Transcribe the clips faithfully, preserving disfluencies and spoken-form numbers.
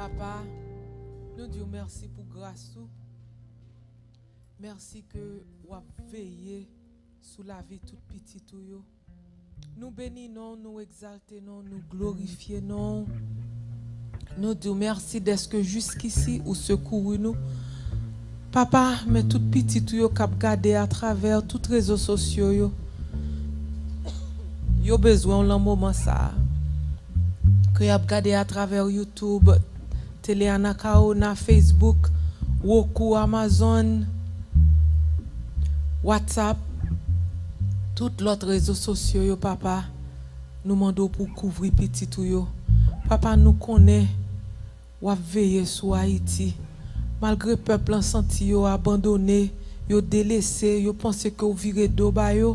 Papa, nou di w mèsi pou gras ou. Mèsi ke w ap veye sou lavi tout pitit ou yo. Nou beni non w, nou egzalte non w, nou glorifye non w. Nou di w mèsi dèske jiskisi ou sekouri nou. Papa, men tout pitit ou yo k ap gade atravè tout rezo sosyo yo. Yo bezwen w lan moman sa a. Ke y ap gade atravè YouTube, Tele Anacaona, Facebook, Roku, Amazon, WhatsApp, tout lòt rezo sosyo yo, papa, nou mande w pou w kouvri pitit ou yo. Papa, nou konnen w ap veye sou Ayiti. Malgre pèp lan santi yo abandone, yo delese, yo panse ke w vire do ba yo,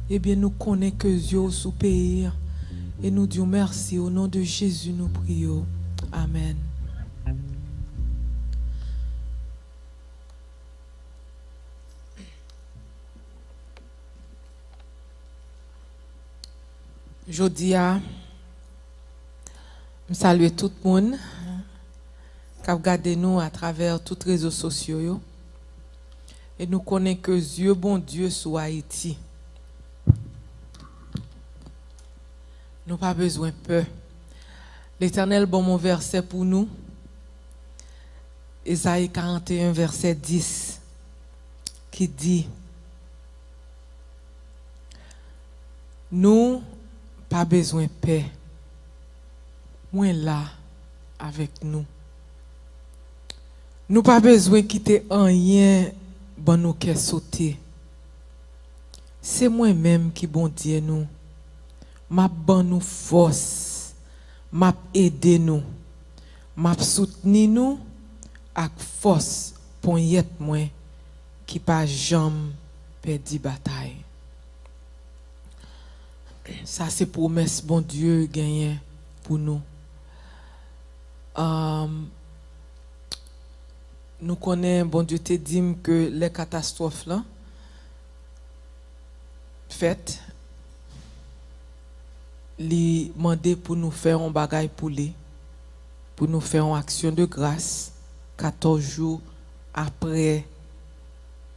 ebyen, nou konnen ke zye w sou peyi a. E nou di w mèsi, o non de Jezi nou priye w. Amèn. Jodi a, m salye tout moun k ap gade nou atravè tout rezo sosyo yo. E nou konnen ke zye Bondye sou Ayiti. Nou pa bezwen pè. Letènèl ban m yon vèsè pou nou. Ezayi karanteyen, vèsè dis, ki di, nou pa bezwen pè. Mwen la avèk nou. Nou pa bezwen kite anyen ban nou kè sote. Se mwen menm ki Bondye nou. M ap ban nou fòs. M ap ede nou. M ap soutni nou ak fòs ponyèt mwen ki pa janm pèdi batay. Sa se pwomès Bondye genyen pou nou. Ahn, nou konnen Bondye te di m ke lè katastwòf lan fèt, li mande pou nou fè yon bagay pou li, pou nou fè yon aksyon de gras katòz jou apre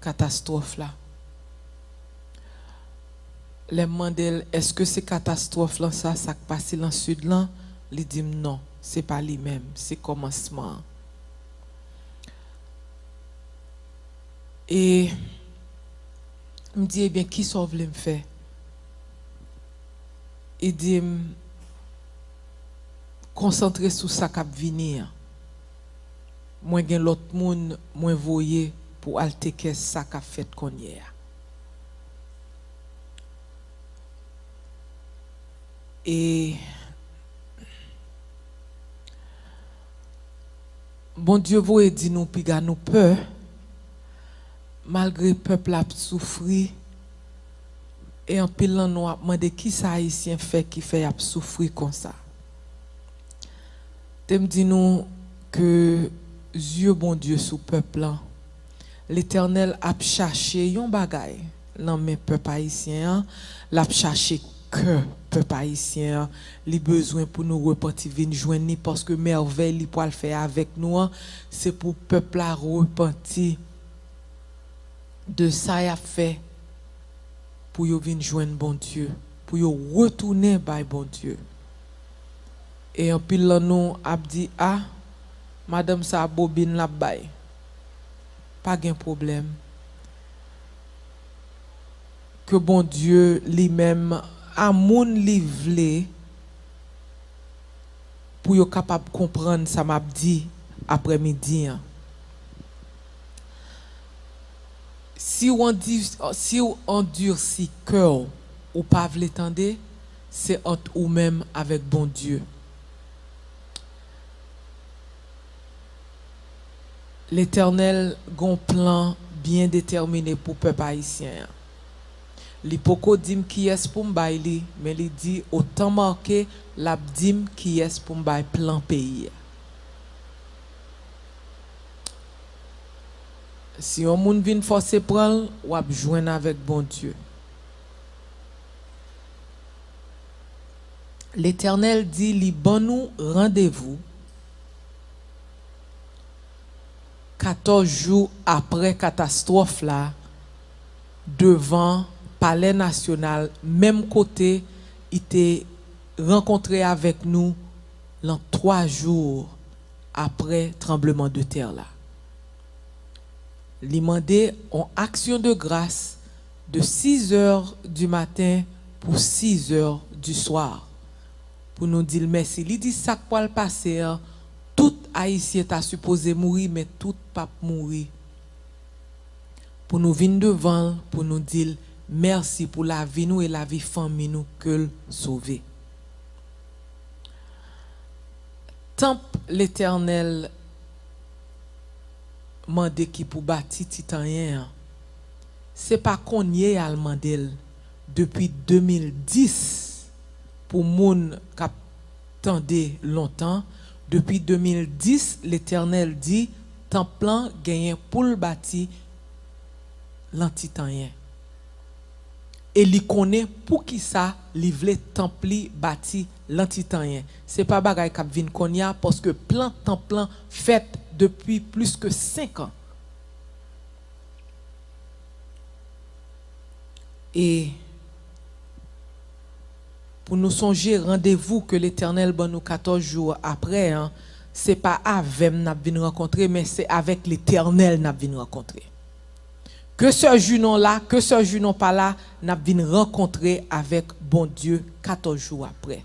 katastwòf la. Lè m mande l, èske se katastwòf lan sa, sa k pase lan sid lan? Li di m non, se pa li menm, se kòmansman an. E m di, ebyen, kisa w vle m fè? Li di m, konsantre sou sa k ap vini an. Mwen gen lòt moun mwen voye pou al tekè sa k ap fèt kounye a. E Bondye voye di nou piga nou pè, malgre pèp la ap soufri, e anpil nan nou ap mande kisa Ayisyen fè ki fè y ap soufri konsa. Te m di nou ke zye Bondye sou pèp lan. Letènèl ap chache yon bagay nan men pèp ayisyen an, l ap chache kè pèp ayisyen an. Li bezwen pou nou repanti, vin jwenn li, paske mèvèy li pral fè avèk nou an, se pou pèp la repanti de sa y ap fè, pou yo vin jwenn Bondye, pou yo retounen bay Bondye. E anpil lan nou ap di, a, madanm sa a bobin l ap bay. Pa gen pwoblèm. Ke Bondye li menm a moun li vle pou yo kapab konprann sa m ap di aprèmidi an. Si w andi-, si w andisi kè w, ou pa vle tande, se ant ou menm avèk Bondye. Letènèl gon plan byen detèmine pou pèp ayisyen an. Li poko di m kiyès pou m bay li, men li di otan make l ap di m kiyès pou m bay plan peyi a. Si yon moun vin fòse pran l, w ap jwenn avèk Bondye. Letènèl di li ban nou randevou Katòz jou apre katastwòf la, devan Palè Nasyonal, menm kote li te rankontre avèk nou lan twa jou apre tranblemanntè la. Li mande yon aksyon de gras de sizè di maten pou sizè di swa, pou nou di l mèsi. Li di sa k pral pase an, tout Ayisyen ta sipoze mouri, men tout p ap mouri. Pou nou vin devan l, pou nou di l mèsi pou lavi nou e lavi fanmi nou ke l sove. Tanp Letènèl mande ki pou bati Titanyen an, se pa kounye a l mande l, depi de mil dis, pou moun k ap tande lontan, depi de mil dis, Letènèl di tanp lan genyen pou l bati lan Titanyen. E li konnen poukisa li vle tanp li bati lan Titanyen. Se pa bagay k ap vin kounye a, paske plan tanp lan fèt depi plis ke senk an. E pou nou sonje randevou ke Letènèl ban nou katòz jou apre an, se pa avè m n ap vin rankontre, men se avèk Letènèl n ap vin rankontre. Ke sè Junon la, ke sè Junon pa la, n ap vin rankontre avèk Bondye katòz jou apre.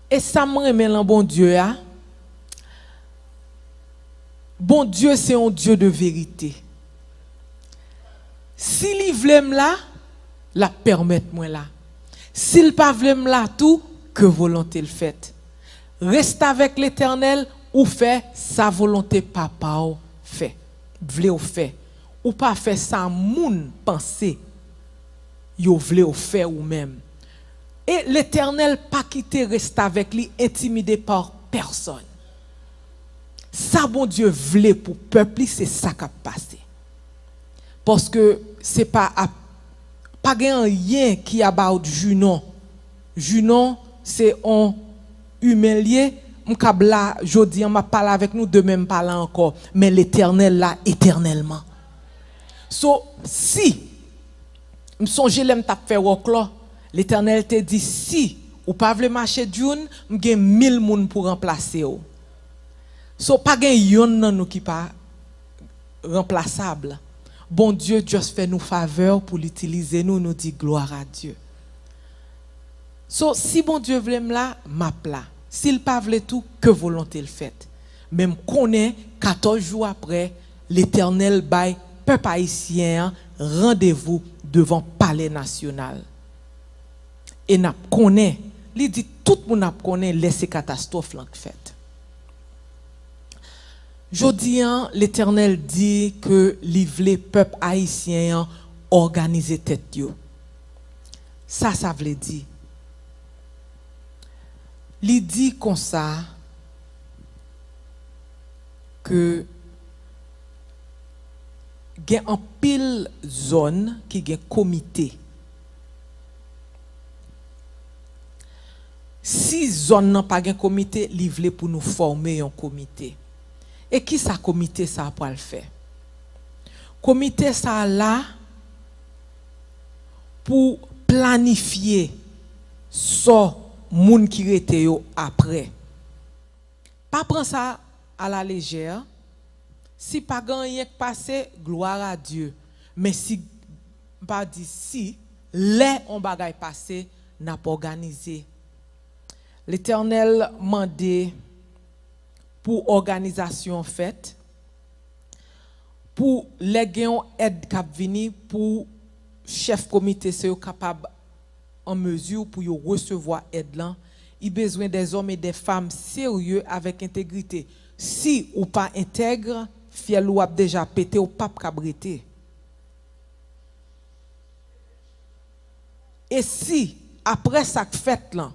E sa m renmen lan Bondye a, Bondye se yon Dye de verite. Si li vle m la, l ap pèmèt mwen la. Si l pa vle m la tou, ke volonte l fèt. Reste avèk Letènèl, ou fè sa volonte Papa w fè, vle w fè. Ou pa fè sa moun panse yo vle w fè ou menm. E Letènèl pa kite reste avèk li entimide pa pèsonn. Sa Bondye vle pou pèp li, se sa k ap pase. Paske se pa ap, pa gen anyen ki about Junon. Junon se on imen l ye. M kab la jodi an, m ap pale avèk nou, demen m pa la ankò. Men Letènèl la etènèlman. So, si, m sonje lè m t ap fè wòklò, Letènèl te di, si ou pa vle mache Dune, m gen mil moun pou ranplase w. So, pa gen yonn nan nou ki pa ranplasab. Bondye just fè nou favè pou l itilize nou, nou di glwa a Dye. So, si Bondye vle m la, m ap la. Si l pa vle tou, ke volonte l fèt. Men m konnen, katòz jou apre, Letènèl bay pèp ayisyen an randevou devan Palè Nasyonal. E n ap konnen, li di tout moun ap konnen lè se katastwòf lan k fèt. Jodi an, Letènèl di ke li vle pèp ayisyen an òganize tèt yo. Sa sa vle di? Li di konsa ke gen anpil zòn ki gen komite. Si zòn nan pa gen komite, li vle pou nou fòme yon komite. E kisa komite sa a pral fè? Komite sa a la pou planifye sò moun ki rete yo apre. Pa pran sa alalejè. Si pa gen anyen k pase, glwa a Dye. Men si, m pa di si, lè on bagay pase, n ap òganize. Letènèl mande pou òganizasyon an fèt, pou lè gen yon èd k ap vini, pou chèf komite se yo kapab an mezi pou yo resevwa èd lan. Li bezwen des hommes et des femmes sérieux avec intégrité. Si ou pa entèg, fyèl ou ap deja pete, ou p ap kab rete. E si, apre sa k fèt lan,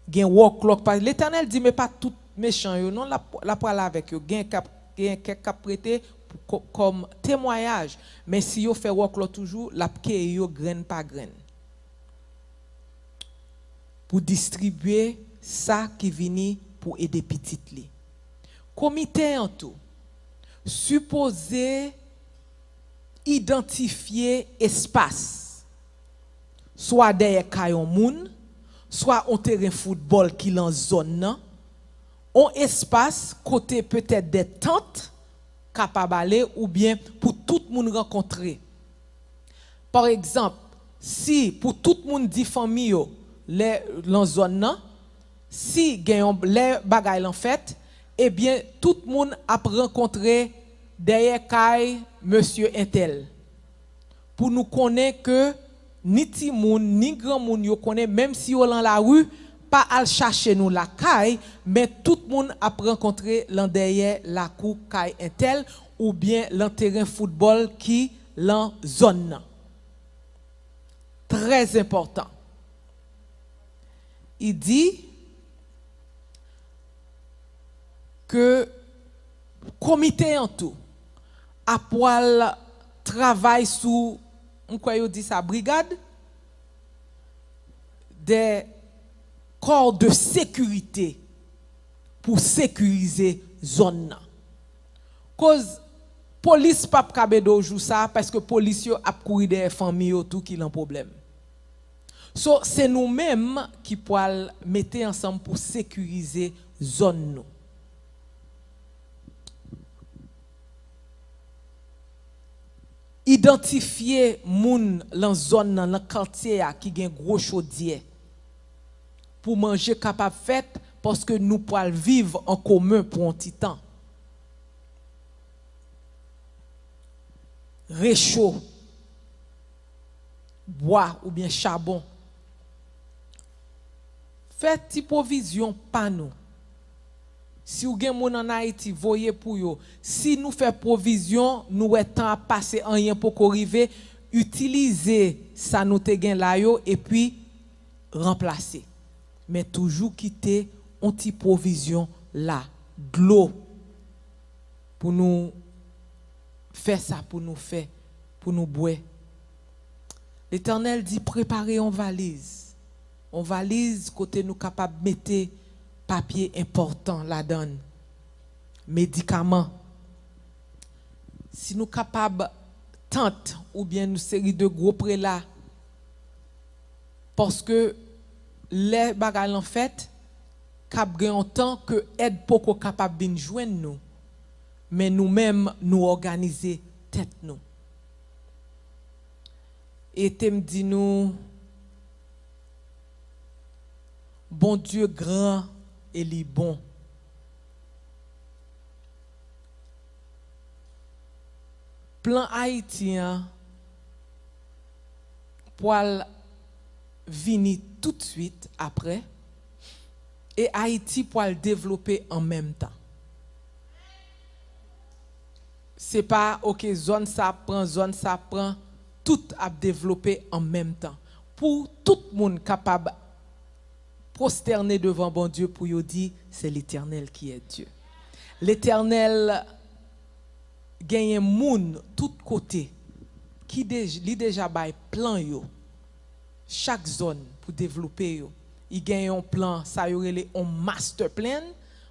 gen wòklò k pa, Letènèl di, men pa tout mechan yo non, l ap, l ap pral avèk yo. Gen k ap, gen kèk k ap rete pou, kò-, kòm temwayaj. Men si yo fè wòklò toujou, l ap keyi yo grenn pa grenn. Pou distribye sa ki vini pou ede pitit li. Komite an tou, Sipoze idantifye espas, swa dèyè kay yon moun, swa yon teren foutbòl ki lan zòn nan, yon espas kote petèt de tant kapab ale oubyen pou tout moun rankontre. Pa egzanp, si pou tout moun di fanmi yo lè lan zòn nan, si gen yon lè bagay lan fèt, ebyen tout moun ap rankontre dèyè kay mesye entèl. Pou nou konnen ke ni timoun, ni granmoun yo konnen, menm si yo lan lari, pa al chache nou lakay, men tout moun ap rankontre lan dèyè lakou kay entèl oubyen lan teren foutbòl ki lan zòn nan. Trè enpòtan. Li di ke komite an tou ap pral travay sou, m kwè yo di sa, brigad de corps de sécurité pou sekirize zòn nan. Koz polis p ap kab ede w jou sa a, paske polis yo ap kouri dèyè fanmi yo tou ki lan pwoblèm. So, se nou menm ki pral mete ansanm pou sekirize zòn nou. Idantifye moun lan zòn nan, lan katye a ki gen gwo chodyè pou manje kapab fèt, paske nou pral viv an komen pou yon ti tan. Recho, bwa oubyen chabon. Fè ti pwovizyon pa nou. Si w gen moun ann Ayiti, voye pou yo. Si nou fè pwovizyon, nou wè tan ap pase, anyen poko rive, itilize sa nou te gen la yo, epi ranplase. Men toujou kite yon ti pwovizyon la, dlo, pou nou fè sa pou nou fè, pou nou bwè. Letènèl di, prepare yon valiz. Yon valiz kote nou kapab mete papye enpòtan ladan l, medikaman. Si nou kapab, tant oubyen yon seri de gwo prela, paske lè bagay lan fèt, k ap gen yon tan ke èd poko kapab vin jwenn nou, men nou menm, nou òganize tèt nou. E te m di nou, Bondye gran e li bon. Plan Ayiti an pral vini toutswit apre, e Ayiti pral devlope an menm tan. Se pa, oke, zòn sa ap pran, zòn sa ap pran, tout ap devlope an menm tan. Pou tout moun kapab pwostène devan Bondye pou yo di, c'est l'Éternel qui est Dieu. Letènèl genyen moun tout kote ki dej-, li deja bay plan yo, chak zòn pou devlope yo. Li gen yon plan, sa yo rele yon master plan,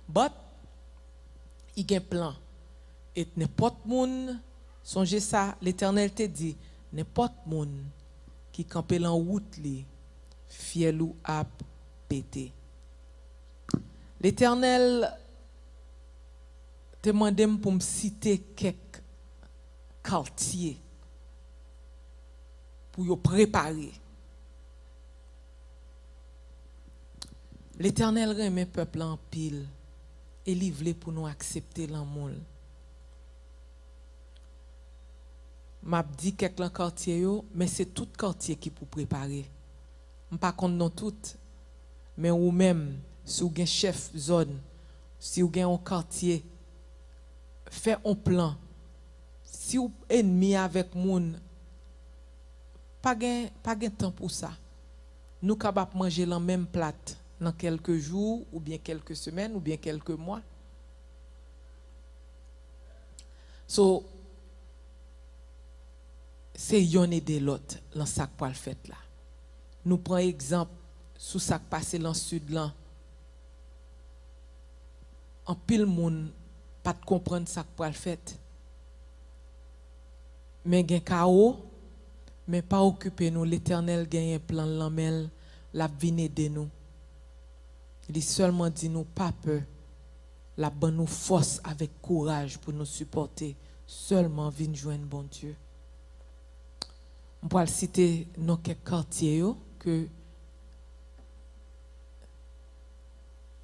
but li gen plan. E nenpòt moun, sonje sa, Letènèl te di, nenpòt moun ki kanpe lan wout li, fyèl ou ap pete. Letènèl te mande m pou m site kèk katye pou yo prepare. Letènèl renmen pèp la anpil e li vle pou nou aksepte lanmou l. M ap di kèk lan katye yo, men se tout katye ki pou prepare. M pa konn non tout, men ou menm, si w gen chèf zòn, si w gen yon katye, fè yon plan. Si w ennmi avèk moun, pa gen, pa gen tan pou sa. Nou kab ap manje lan menm plat nan kèlke jou, oubyen kèlke semèn, oubyen kèlke mwa. So, se yonn ede lòt lan sa k pral fèt la. Nou pran egzanp sou sa k pase lan Sid lan. Anpil moun pa t konprann sa k pral fèt. Men gen kawo, men pa okipe nou, Letènèl genyen plan l nan men l, l ap vin ede nou. Li sèlman di nou pa pè, l ap ban nou fòs avèk kouraj pou nou sipòte. Sèlman vin jwenn Bondye. M pral site non kèk katye yo ke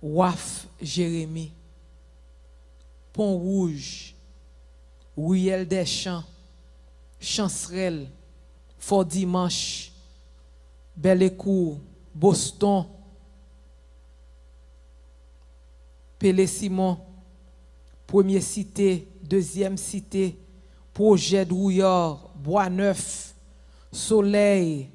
Waf Jeremi, Pon Wouj, Riyèl dè Chan, Chansrèl, Fò Dimanch, Bèlekou, Boston, Pele Simon, Premye Site, Dezyèm Site, Pwojè Dwouyar, Bwa Nèf, Solèy,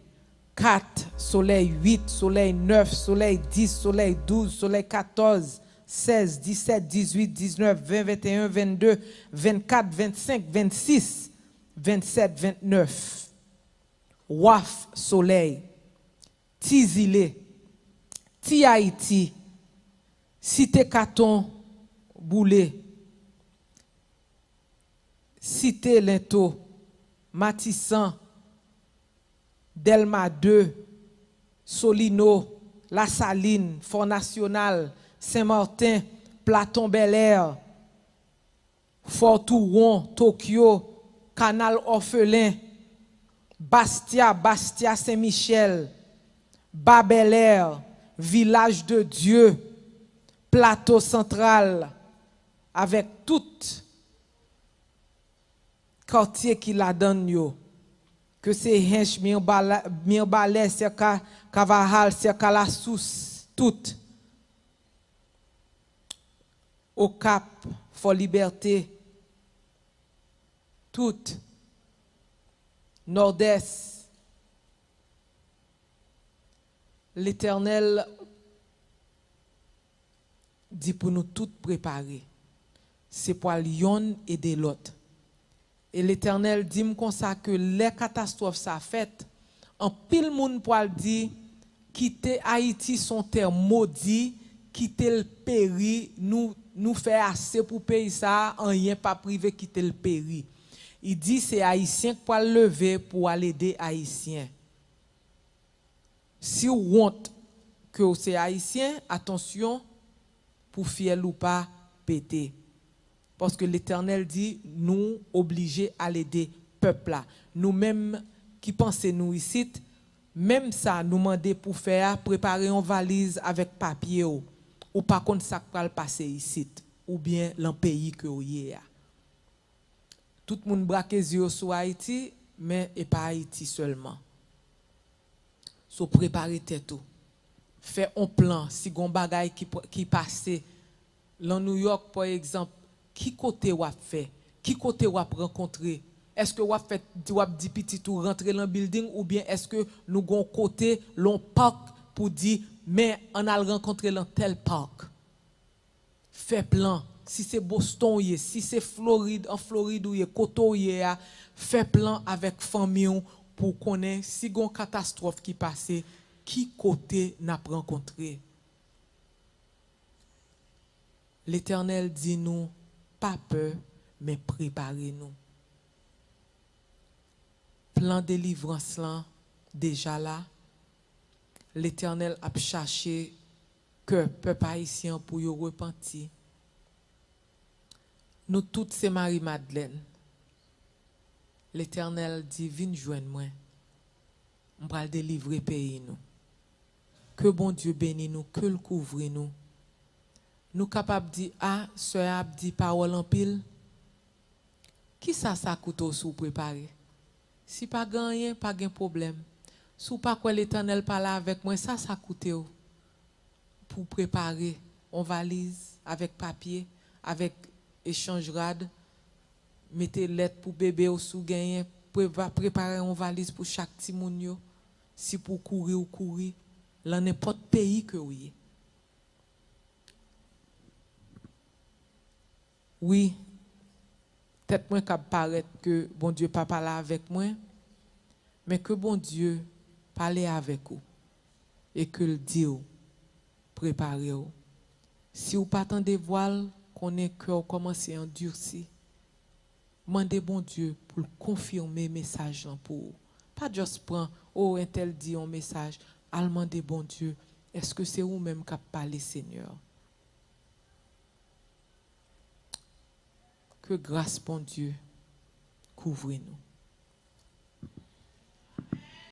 kat, Solèy uit, Solèy nèf, Solèy dis, Solèy douz, Solèy katòz, sèz, disèt, dizuit, diznèf, ven, venteyen, vennde, vennkat, vennsenk, vennsis, vennsèt, vennèf. Waf Solèy, Ti Zile, Ti Ayiti, Site Katon Boule, Site Lento, Matisan, Dèlma de, Solino, Lasalin, Fò Nasyonal, Sen Marten, Platon Bèlè, Fò Touwon, Tokyo, Kanal Òfelen, Bastya, Bastya Sen Michèl, Ba Bèlè, Vilaj de Dye, Plato Santral, avèk tout katye ki ladann yo, ke se Hench, Mirbalè, Sèka, Kavahal, Sèka Lasous, tout. Okap, Fò Libète, tout. Nòdès, Letènèl di pou nou tout prepare. Se pwal yonn ede lòt. E Letènèl di m konsa ke lè katastwòf sa fèt, anpil moun pwal di, kite Ayiti se yon tè modi, kite l peri, nou, nou fè ase pou peyi sa a, anyen p ap rive, kite l peri. Li di se Ayisyen k pwal leve pou al ede Ayisyen. Si w wont ke w se Ayisyen, atansyon pou fyèl ou pa pete. Paske Letènèl di nou oblije al ede pèp la. Nou menm ki panse nou isit, menm sa nou mande pou fè a, prepare yon valiz avèk papye w. Ou pa konn sa k pral pase isit, oubyen lan peyi ke w ye a. Tout moun brake zye yo sou Ayiti, men e pa Ayiti sèlman. So, prepare tèt ou. Fè on plan, si gon bagay ki, pr- ki pase lan New York, pa egzanp, ki kote w ap fè? Ki kote w ap rankontre? Èske w ap fè, w ap di pitit ou rantre lan bilding, oubyen èske nou gon kote, lon pak pou di, men ann al rankontre lan tèl pak? Fè plan. Si se Boston w ye, si se Florid, an Florid ou ye, kote w ye a, fè plan avèk fanmi w pou w konnen si gon katastwòf ki pase, ki kote n ap rankontre. Letènèl di nou, pa pè, men prepare nou. Plan delivrans lan deja la. Letènèl ap chache kè pèp ayisyen an pou yo repanti. Nou tout se Mari Madlèn. Letènèl di, vin jwenn mwen. M pral delivre peyi nou. Ke Bondye beni nou, ke l kouvri nou. Nou kapab di, a, sè a ap di pawòl anpil. Kisa sa koute w si w prepare? Si pa gen anyen, pa gen pwoblèm. Si w pa kwè Letènèl pale avèk mwen, sa sa koute w pou w prepare on valiz avèk papye, avèk echanj rad, mete lèt pou bebe w si w genyen, prepa- prepare on valiz pou chak timoun yo, si pou w kouri, w kouri, lan nenpòt peyi ke w ye. Wi, tèt mwen kab parèt ke Bondye pa pale avèk mwen, men ke Bondye pale avèk ou e ke l di w, prepare w. Si w pa tande vwa l, konnen kè w kòmanse andisi. Mande Bondye pou l konfime mesaj lan pou ou. Pa just pran, o, entèl di yon mesaj, al mande Bondye, èske se ou menm k ap pale, Senyè? Ke gras Bondye kouvri nou.